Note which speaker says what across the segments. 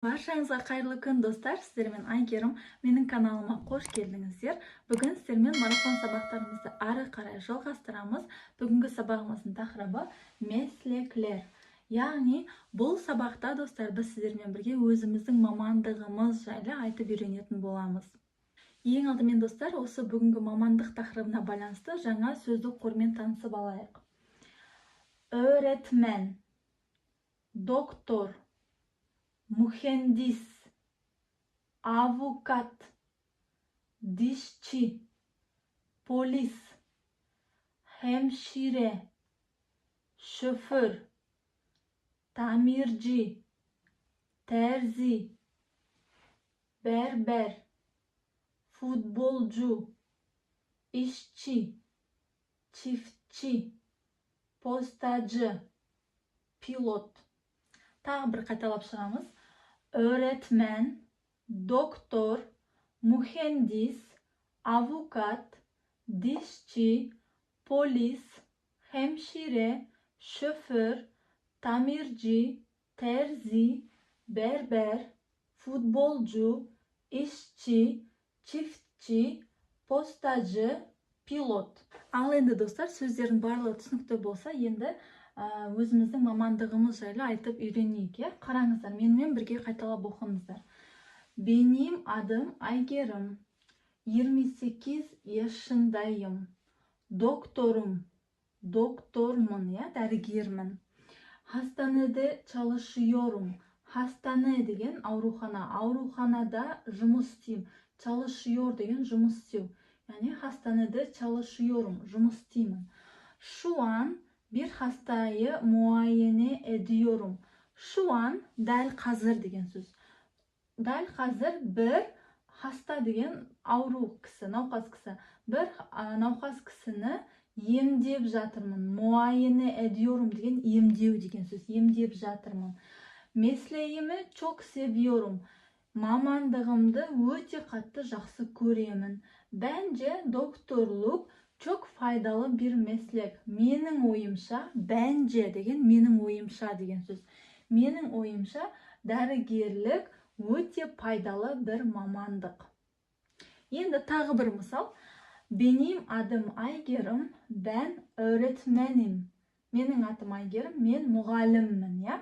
Speaker 1: Баршаңызға қайырлы күн, достар! Сіздермен Әйгерім. Менің каналыма қош келдіңіздер. Бүгін сіздермен марафон сабақтарымызды ары қарай жалғастырамыз. Бүгінгі сабағымыздың тақырыбы – meslekler. Яғни бұл сабақта, достар, біз сіздермен бірге өзіміздің мамандығымыз жайлы айтып үйренетін боламыз. Ең алдымен, достар, осы бүгінгі мамандық тақырыбына байланысты жаңа сөздік қормен танысып алайық. Öğretmen, doktor, mühendis, avukat, dişçi, polis, hemşire, şoför, tamirci, terzi, berber, futbolcu, işçi, çiftçi, postacı, pilot. Тағы бір қайталап шығамыз. Öğretmen, doktor, mühendis, avukat, dişçi, polis, hemşire, şoför, tamirci, terzi, berber, futbolcu, işçi, çiftçi, postacı, pilot. Ал енді, достар, сөздердің барлығы түсінікті болса, енді өзіміздің мамандығымыз жайлы айтып үйренейік, иә. Қараңыздар, менімен бірге қайталап оқыңыздар. Benim adım Айгерім. 28 yaşındayım. Doktorum. Доктормын, иә, дәрігермін. Hastanede çalışıyorum. Hastane деген аурухана. Ауруханада жұмыс істеймін. Çalışıyor деген жұмыс істеу. Яғни hastanede çalışıyorum, жұмыс істеймін. Şu an bir hastayı muayene ediyorum. Şu an – дәл қазір деген сөз. Дәл қазір бір, hasta деген ауру кісі, науқас кісі. Бір науқас кісіні емдеп жатырмын. Muayene ediyorum деген емдеу деген сөз. Емдеп жатырмын. Mesleğimi çok seviyorum. Мамандығымды өте қатты жақсы көремін. Bence doktorluk çok faydalı bir meslek. Менің ойымша, bence деген менің ойымша деген сөз. Менің ойымша, дәрігерлік өте пайдалы бір мамандық. Енді тағы бір мысал. Benim adım Айгерім, ben öğretmenim. Менің атым Айгерім, мен мұғаліммін, иә.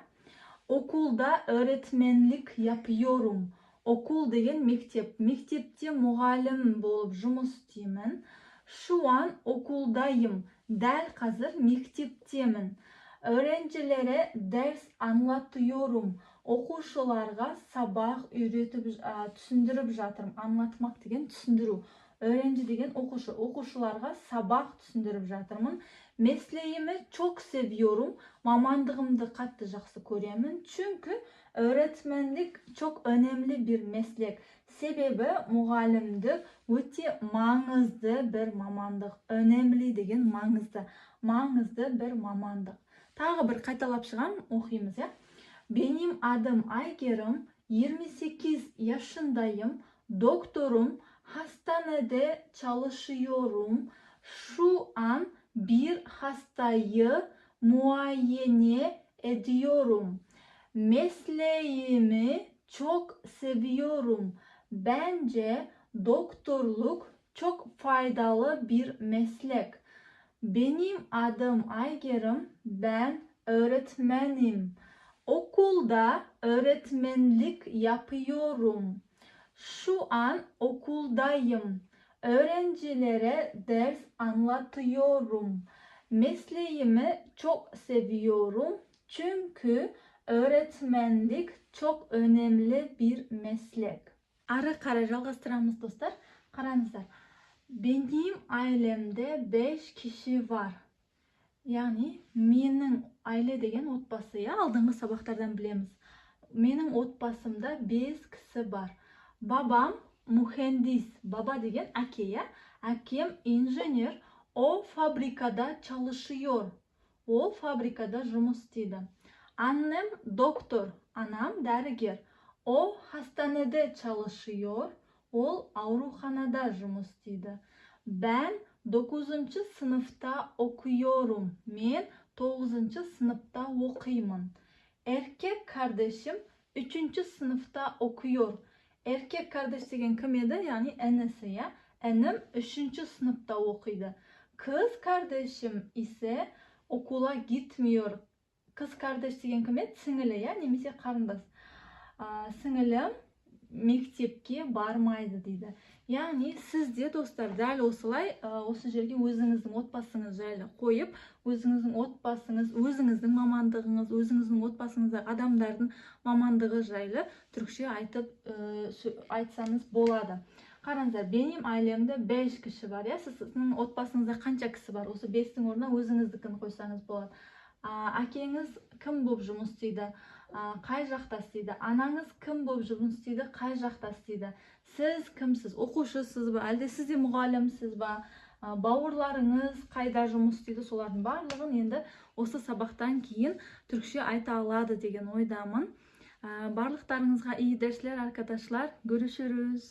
Speaker 1: Okulda öğretmenlik yapıyorum. Okul деген мектеп. Мектепте мұғалім болып жұмыс істеймін. Şu an okuldayım. Дәл қазір мектептемін. Öğrencilere ders anlatıyorum. Оқушыларға сабақ үйретіп, түсіндіріп жатырмын. Anlatmak деген түсіндіру. Öğrenci деген оқушы. Оқушыларға сабақ түсіндіріп жатырмын. Mesleğimi çok seviyorum. Мамандығымды қатты жақсы көремін. Çünkü öğretmenlik çok önemli bir meslek. Себебі мұғалімдік өте маңызды бір мамандық. Önemli деген маңызды. Маңызды бір мамандық. Тағы бір қайталап шығамын, оқимыз, иә. Benim adım Айгерім, 28 yaşındayım, doktorum, hastanede çalışıyorum. Şu an bir hastayı muayene ediyorum. Mesleğimi çok seviyorum. Bence doktorluk çok faydalı bir meslek. Benim adım Айгерім, ben öğretmenim. Okulda öğretmenlik yapıyorum. Şu an okuldayım. Öğrencilere ders anlatıyorum. Mesleğimi çok seviyorum. Çünkü öğretmenlik çok önemli bir meslek. Ары қарай жалғастырамыз, достар. Қараңыздар. Benim ailemde 5 kişi var. Яғни менің, aile деген отбасы, иә, алдыңғы сабақтардан білеміз. Менің отбасымда 5 кісі бар. Babam mühendis. Baba деген әке, иә. Әкем инженер. O fabrikada çalışıyor. Ол фабрикада жұмыс істейді. Annem doktor. Анам дәрігер. O hastanede çalışıyor. Ол ауруханада жұмыс істейді. Ben 9. sınıfta okuyorum. Мен 9 сыныпта оқимын. Erkek kardeşim Üçüncü sınıfta okuyor. Erkek kardeş деген кім еді? Яғни інісі, иә. Інім үшінші сыныпта оқиды. Kız kardeşim ise okula gitmiyor. Kız kardeş деген кім еді? Сіңілі, иә, немесе қарындас. Сіңілім мектепке бармайды дейді. Яғни сіз де, достар, дәл осылай осы жерге өзіңіздің отбасыңыз жайлы қойып, өзіңіздің отбасыңыз, өзіңіздің мамандығыңыз, өзіңіздің отбасыңыздағы адамдардың мамандығы жайлы түрікше айтып айтсаңыз болады. Қараңыздар, benim ailemde 5 кіші бар, иә. Сіздің отбасыңызда қанша кісі бар? Осы бестің орнына өзіңіздікін қойсаңыз болады. Әкеңіз кім болып жұмыс істейді, қай жақта істейді? Анаңыз кім болып жұмыс істейді, қай жақта істейді? Сіз кімсіз, оқушысыз ба, әлде сіз де мұғалімсіз ба? Бауырларыңыз қайда жұмыс істейді? Солардың барлығын енді осы сабақтан кейін түрікше айта алады деген ойдамын. Барлықтарыңызға iyi dersler, arkadaşlar. Görüşürüz.